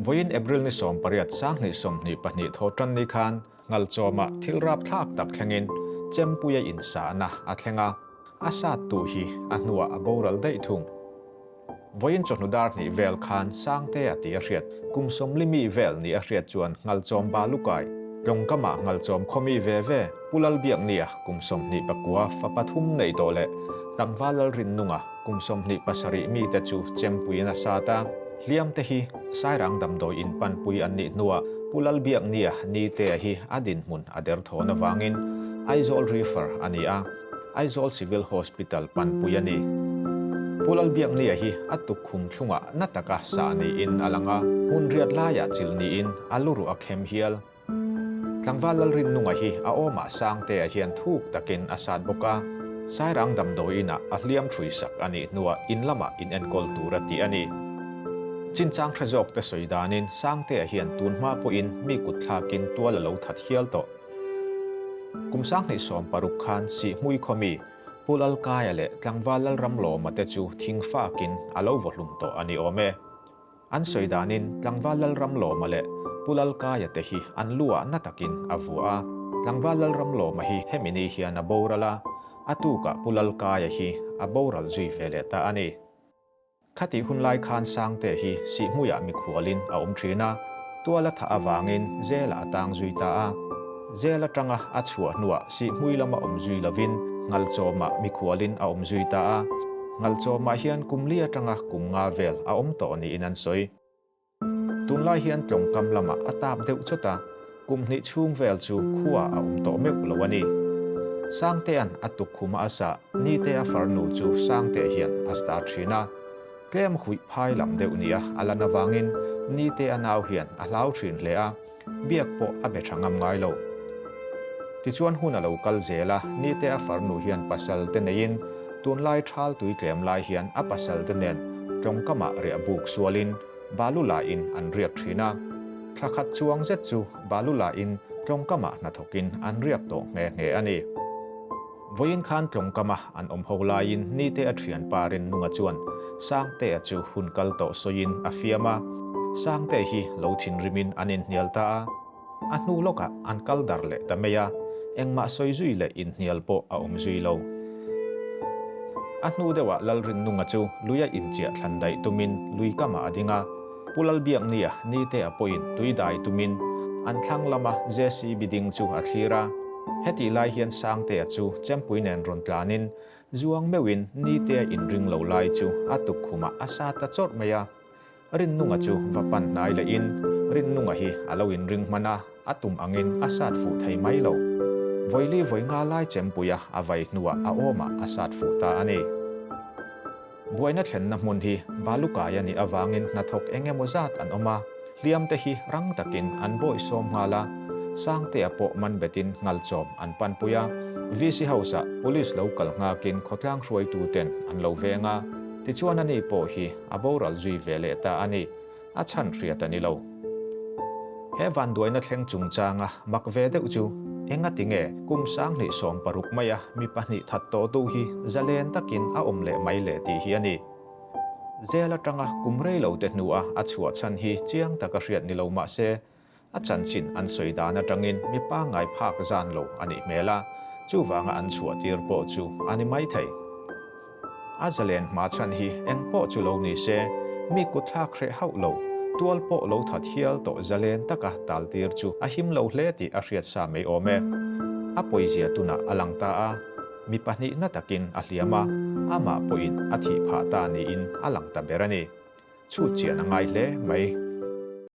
Vawiin April ni 18 2022 Thawhtanni khan Ngalchawmah thil rapthlak tak thlengin Chempuia insahna a thleng a, a sattu hi a hnuah a boral daih thung. Vawiin chawhnu dar hnih vel khan Sangtea tih a hriat, kum 40 mi vel ni a hriat chuan Ngalchawm Balukai, Tlawngkamah Ngalchawm khawmi ve ve, Pu Lalbiaknia kum 29 fa pathum nei tawh leh Tlangval Lalrinnunga kum 27 mite chu Chempuiin a sat a. Hliam te hi Sairang damdawi in panpui an nih hnuah Pu Lalbiaknia Nitea hi a dinhmun a derthawn avangin Aizawl refer a ni a. Aizawl Civil Hospital panpui a ni. Pu Lalbiaknia hi a tukkhum thlungah na taka sah niin a lang a, hmun riat laiah chilh niin a luruh a khem hial. Tlangval Lalrinnunga hi a awmah Sangtea hian thuk takin a sat bawk a, Sairang damdawi inah a hliam thrui sak a nih hnuah in lamah inenkawl tur a tih a ni. Chinchang hre zawk te sawi danin Sangtea hian tun hma pawhin mi kut thlakin tual a lo that hial tawh. Kum 2016 khan Sihhmui khawmi Pu Lalkaia leh Tlangval Lalramlawma te chu thing fakin a lo vaw hlum tawh a ni awm e. An sawi danin Tlangval Lalramlawma leh Pu Lalkaia te hi an lu ah na takin a vuah a. Tlangval Lalramlawma hi hemi ni hian a boral a, a tukah Pu Lalkaia hi a boral zui ve leh ta a ni. Khatih hun lai khan Sangte hi Sihhmuiah mikhualin a awm thin a, tual a thah avangin Zela a tang zui ta a. Zel atanga a chhuah hnuah Sihhmui lama awm zui lovin Ngalchawmah mikhualin a awm zui ta a. Ngalchawmah hian kum li atanga kum nga vel a awm tawh niin an sawi. Tunlai hian tlawngkam lamah a tap deuh chawt a, kum hnih chhung vel chu khuaah a awm tawh meuh lo a ni. Sangtea'n a tukkhuma a sah Nitea farnu chu Sangtea hian a star thin a. Tlem huih phai lam deuh nia a lan avangin Nitea nau hian a hlau thin hle a, biak pawh a be tha ngam ngai lo. Tichuan hun a lo kal zel a, Nitea farnu hian pasal te neiin tunlai thal tui tlem lai hian a pasal te nen tlawngkamah riah buk sualin Balu lain an riak thin a. Thla khat chuang zet chu Balu lain tlawngkamah hnathawkin an riak tawh nghe nghe a ni. Vawiin khan tlawngkama an awm ho laiin Nitea thianpa Rinnunga chuan Sangtea chu hun kal tawh sawiin a fiam a, Sangtea hi lo thinrimin an inhnial ta a. A hnu lawkah an kal dar leh ta mai a, engmah sawi zui leh inhnial pawh a awm zui lo. A hnu deuhah Lalrinnunga chu luia inchiah thlan daih tumin lui kamah a ding a, Pu Lalbiaknia Nitea pawhin tui dai tumin an thlang lama JCB ding chu a thlir a. Hetih lai hian Sangtea chu Chempui nen rawn tlanin Zuang meuhin Nitea inring lo lai chu a tukkhumah a sa ta chawrh mai a. Rinnunga chu va pan hnai lehin Rinnunga hi a lo inring hman a, a tum angin a sat fuh thei mai lo. Vawili vawi nga lai Chempuia a vai hnuah a awmah a sat fuh ta a ni. Buaina thlenna hmun hi Balukai a nih avangin hnathawk eng emaw zat an awm a, hliam te hi rang takin an bawihsawm nghal a, Sangtea pawh man betin Ngalchawm an panpui a, VC House-ah Police lo kal nghakin khawtlang hruaituten an lo veng a, tichuan ani pawh hi a boral zui ve leh ta a ni. A chhan hriat a ni lo. He vanduaina thleng chungchanga mak ve deuh chu engati nge kum 2016 maia mi pahnih that tawhtu hi zalen takin a awm leh mai le tih hi a ni. Zel atanga kum rei lo te hnua a chhuah chhan hi chiang taka hriat ni lo mah se, a chanchin an sawi dan atangin mi pangngai phak zan lo a nih hmel a, chuvanga an chhuah tir pawh chu a ni mai thei. A zalen hma chhan hi eng pawh chu lo ni se, mi kutthlak hreh hauh lo, tual pawh lo that hial tawh zalen taka tal tir chu a him lo hle tih a hriat sa mai awm e. A pawizia tunah a lang ta a, mi pahnihna takin a hliam a, amah pawhin a thih phah ta niin a lang ta ber a ni. Chhut chian a ngai hle mai.